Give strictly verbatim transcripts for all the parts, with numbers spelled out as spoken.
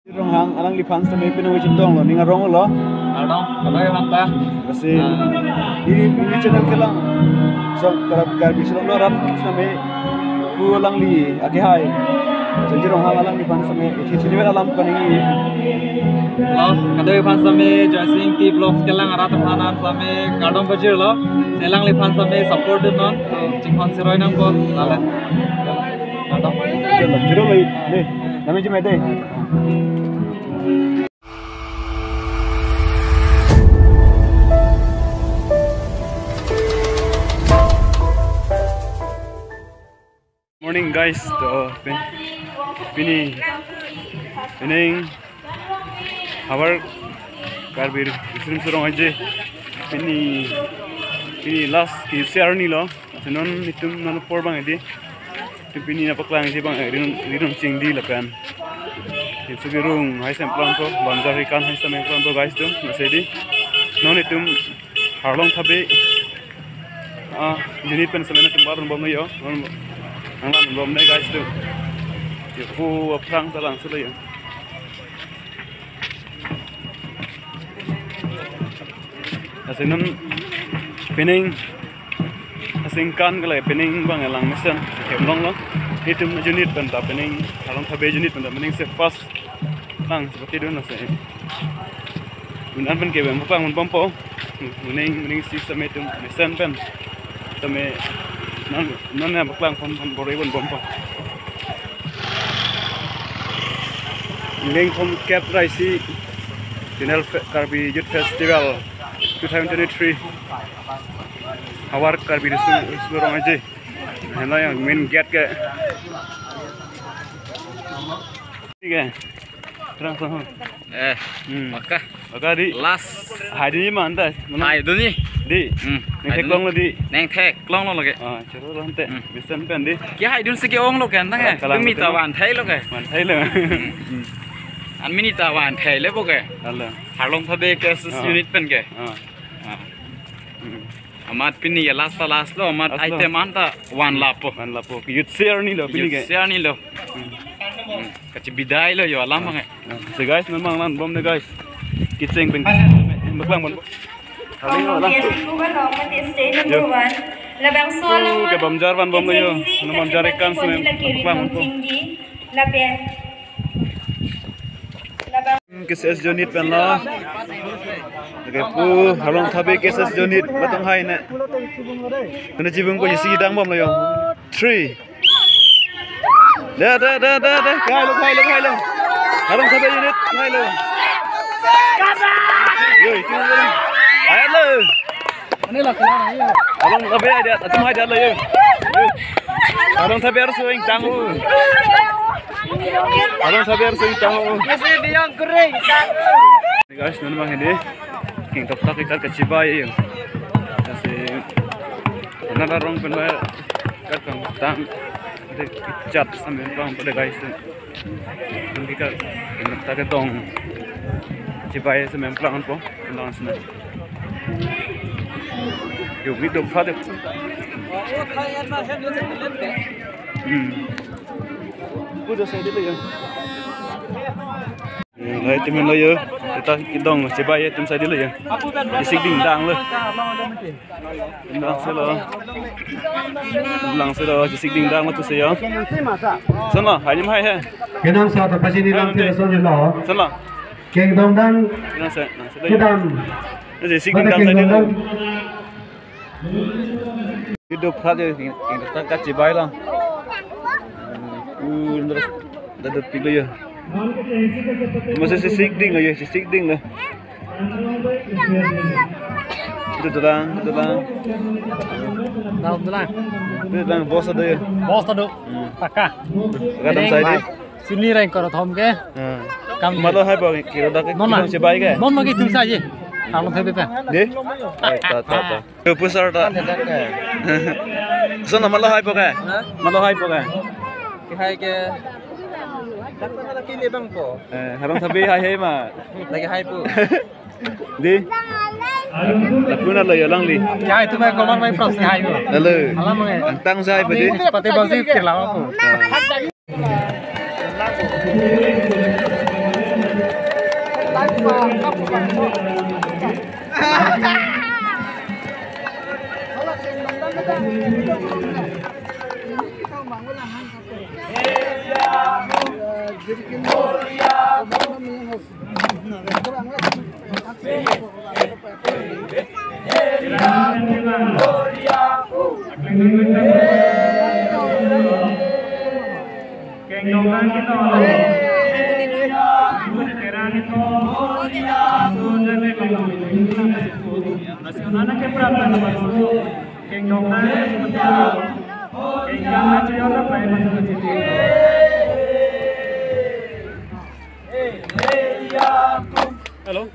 Ronghang alangliphan sitame pini chetonglo, ning arong lo. Kardom, kadokave aphanta. Lasi, ah, di, di channel kelang. So, Karbi, Karbi Anglong arat sitame pu alangli akehai Sanjay Ronghang alangliphan sitame ithi chiniver alam kaningje. Hello, kadokave aphanta sitame Joysing T Vlogs kelang arat aphan sitame kardom pajirlo. Alangliphan sitame support dunnon. To chinghon siroi nangkok. Lale. Kardom. Chalo, chalo, bhai. Ne, nami jimai dei. Morning guys, to pin, pini, pining havar Karbi Riso Nimso Rong Aje, pini, pini last ke-isi arni lo. Lasi non itum non apor abang hedi. Itum pini nangpaklangji abang, eh, ri non, ri non chingdi lapen Tinsuk Irung hai sitame plangpo, Bamjar Rekan hai sitame plangpo guys itum. Lasi di non itum Harlong Thabe, ah, unit pen sitame nangtum bar bomlo yo. Non nanglang bomlo guys itum. Yo, pu aphrang ta langsi lo yo. Lasi non pining asingkan kali, pining abang lang mesen hem longlo. Itum unit pen ta pining, Harlong Thabe unit pen ta pining se first lang seperti itu nasi. Un-an pen ke bang bang bompo. Pining, pining si sitame itum mesen pen. Sitame non, non ya bang pon pon bor-i bompo. Ningthomkep ra isi General Fe-, Karbi Youth Festival two thousand twenty-three. Havar Karbi Riso, Riso Rong Aje. Heno yang main gate ke. Oke. Terang sama. Eh, hmm. Maka. Maka di. Last. Hai di mana tas? Mana? Hai duni. Di. Hmm. Neng hai duni. Theklonglo di. Neng theklonglo lagi. Ah, chalo lo ante. Hmm. Mesen pen di. Ke hai dun si ke-onglo ke, nang eh. Kalang, kalang. Dun mita betul. Van theilo ke. Van theilo. Hmm, hmm. An mini ta van theilo bo ke. Halo. Harlong Thabe ke sus, ah, unit pen ke. Ah. Ah. Hmm. Amat pini ya last ta last lo, amat last lo. Item anta van lapo. Van lapo. Youth share ni lo pini ke. Youth share ni lo. Hmm. Hmm. Kachibidailo yo alam bang eh. Nah, so guys, non nanglang bomlo guys. Kecheng pen. Baklang bomlo. Kali yo lang. Yes, iku ba lo, mati stage number one. Yo. Labangso alam. Ke Bamjar van bomlo yo. Agency, non Bamjar Rekan sitame baklang bomlo. Tinggi, lapen. Labang. K C S unit pen lo. Lake pu Harlong Thabe K C S unit batong hai ne. Kena chibung ko isi dang bomlo yo. Three. Da, da, da, da, da. Kailo, kailo, kailo. Harlong Thabe unit, kailo. Yo, itu lo. Ayo lo. Harlong Thabe aja, atum aja lo yo. Yo. Harlong Thabe harus ingtang o. Harlong Thabe harus ingtang o. Guys, non bang ini. King tok tak ikat kachibai yo. Lasi nang arong pen ba ikat kangtang. Ade chat sitame bang pada guys. Tum kita kita ke tong. Chibai sitame plangpo, plangpo sitame. Yo, video pha de. Hmm. Udah saya dulu ya. Hmm, lai temen lo yo. Kita kidong chibai ya, tum sai dilo ya. Isik dingdang lo. Dingdang selo. Dingdang selo, isik dingdang lo tu se ya. Son lo, hai nim hai he. Kenang sa ta pajini lang te son lo. Son lo. Kengdong dang. Dingdang se, dang se lo ya. Kedam. Isik dingdang sai dilo. Video pha de, ta kachibai lang. Uh, terus ada dot pik lo ya. Masih isik ding lo ya, isik ding lo. Itu tulang, itu tulang. Dalam tulang. Itu tulang bos ada ya. Bos ada. Hmm. Taka. Kadang saya di. Sini reng koro thom ke. Hmm. Kam. Malo hai bang, kira dak. Non na. Chibai ke. Non lagi tum saja. Kalau saya betul. Di? Ai, ta, ta, ta. Yo, pusar ta. Son lo, malo hai po ke? Ha? Malo hai po ke? Ke hai ke. Dak na lagi le bang po. Eh, Harlong Thabe hai hai ma. Lagi hai po. Di. Lapu na lo yo lang di. Ke hai tu mai komar mai pras ke hai po. Lalu. Alam mai. Angtang sai po di. Pati bangsi ke lawa po. Ah. Hello.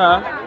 Ha?